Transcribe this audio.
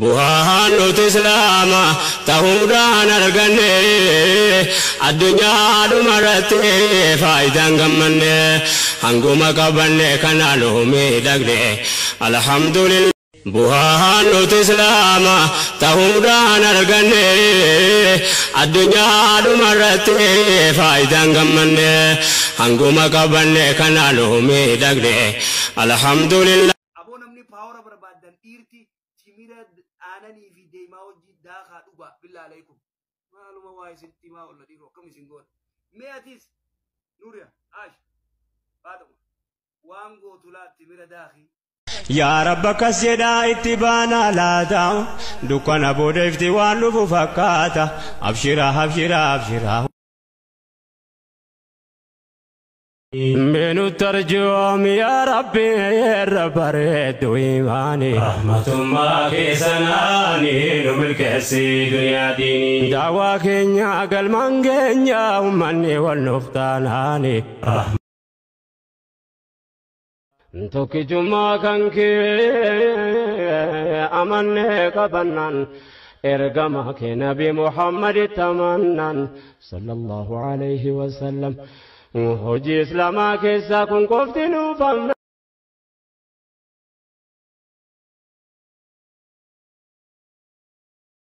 Bu'aan nuti Islaama ta'uudhaan arganne, addunyaa dhumarratti faayidaan gammanne, hanguma qabanne kanaan miidhagne, alhamdulillah. Bu'aan nuti Islaama ta'uudhaan arganne, addunyaa dhumarratti faayidaan gammanne, hanguma qabanne kanaan miidhagne, alhamdulillah. Aboo, namni power barbaadan, dhiirti timira aananii fi deemaa hojii daakaa dhugaa. Billaa alaykum, maaluma waa isinitti himaa olla. Dhiiroo, akkam isin goona? Mee atis Nuuriya Aash Faatuma waan gootu laa, timira daakii. Yaa Rabba, akkas jedhaa itti baanaa laata? Dukkana booda ifti waan dhufu fakkaata. Abshira, abshira, abshira. Meenu tarjoom yaa Rabbi, irra bareeddu imaani. Rahmatummaa keessanaani nu milkeessi duniyaa diini. Daawaa keenya galmaan keenya, ummanni wal nuuf taanaani. Tokkichummaa kan kee amannee qabannaan, ergama kee Nabi Muhammaditti amannaan, sallallahu alayhi wasallam, hojii Islaamaa keessaa kun qofti nuuf amna.